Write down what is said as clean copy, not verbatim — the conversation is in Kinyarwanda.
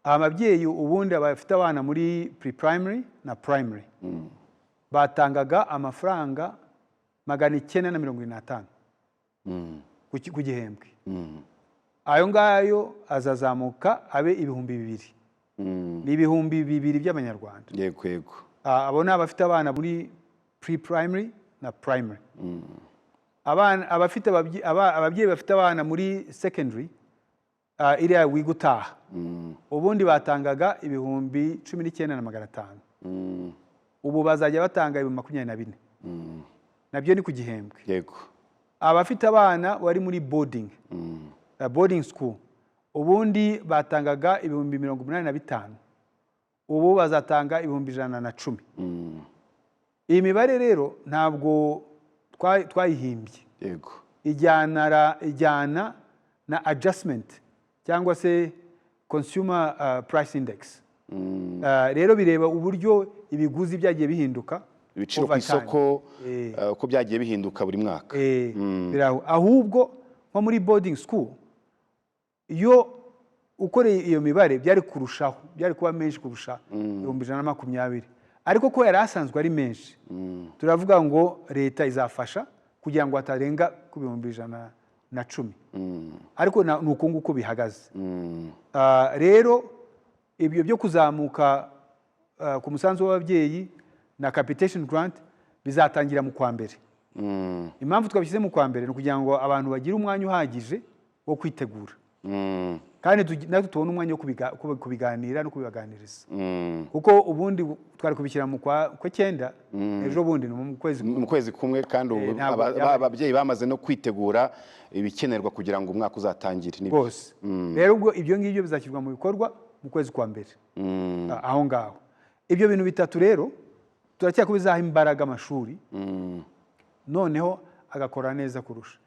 Ababyeyi ubundi bafite abana muri pre-primary na primary batangaga amafaranga 975 ku gihembwe. Ayo ngayo azazamuka abe 2000. Ni 2000 by'amanyarwanda. yego yego Abo ni abafite abana muri pre-primary na primary. Abana abafite ababyeyi bafite abana muri secondary, iriya wiga utaha, ubundi batangaga 19,500. Ubu bazajya batanga 24,000. Nabyo ni ku gihembwe. Abafite abana bari muri boarding school, ubundi batangaga 85,000, ubu bazatanga 110,000. Iyi mibare rero ntabwo twayihimbye. Ijyana na adjustment cyangwa se consumer price index. Rero bireba uburyo ibiguzi byagiye bihinduka ibiciro ku over time. isoko, uko byagiye bihinduka buri mwaka. Biraho. Ahubwo nko muri boarding school, iyo ukoreye iyo mibare byari kurushaho, byari kuba menshi kurusha 120,000, ariko ko yari asanzwe ari menshi, turavuga ngo leta izafasha kugira ngo atarenga ku 110,000. Ariko ni uko nguko bihagaze. Rero ibyo byo kuzamuka ku musanzu w'ababyeyi na capitation grant bizatangira mu kwa mbere. Impamvu twabishyize mu kwa mbere ni ukugira ngo abantu bagire umwanya uhagije wo kwitegura, kandi natwe tubone umwanya wo kubiganira no kubibaganiriza, kuko ubundi twari kubishyira mu kwa cyenda, ejo bundi ni mu kwezi. Mu kwezi kumwe kandi ubu Ntabwo ababyeyi bamaze no kwitegura ibikenerwa kugira ngo umwaka uzatangire. Nibyo. Rwose rero ubwo ibyo ngibyo bizashyirwa mu bikorwa mu kwezi kwa mbere. Aho ngaho ibyo bintu bitatu rero turacyeka ko bizaha imbaraga amashuri, noneho agakora neza kurusha.